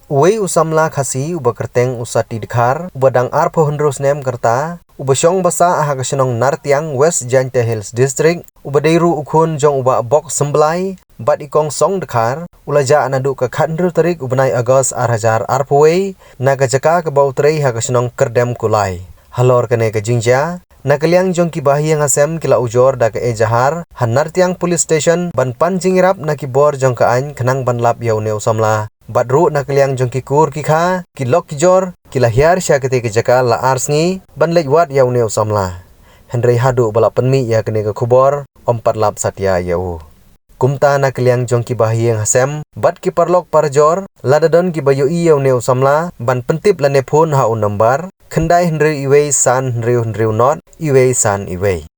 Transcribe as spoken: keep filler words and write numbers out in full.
Uwei u samla Khasi uba kyrteng u Sati Dkhar, uba dang arphew hynriew snem ka rta, uba shong basah ha ka shnong Nartiang, West Jaintia Hills District, uba dei ruh u khun jong u Bah Bok Symblai bad i Kong Song Dkhar, u la jah naduh ka khathynriew tarik u bnai August ar hajar arphew wei na ka jaka kaba u trei ha ka shnong Kyrdem Kulai. Halor kane ka jingjia, na ka liang jong ki bahaïing hasem ki la ujor da ka ejahar ha Nartiang Police Station ban pan jingïarap na ki bor jong ka aiñ khnang ban lap ïa une u samla. Bad ruh na ka liang jong ki kur ki kha, ki lok ki jor, ki la hiar sha katei ka jaka la ar sngi ban leit wad ïa une u samla. Hynrei haduh ba la pynmih ïa kane ka khubor, ym pat lap satia ïa u. Kumta na ka liang jong ki bahaïing hasem bad ki paralok parajor, lada don kiba ïohi ïa une u samla, ban pyntip lane phone ha u nombar khyndai hynriew iwei san hynriew hynriew nod iwei san iwei.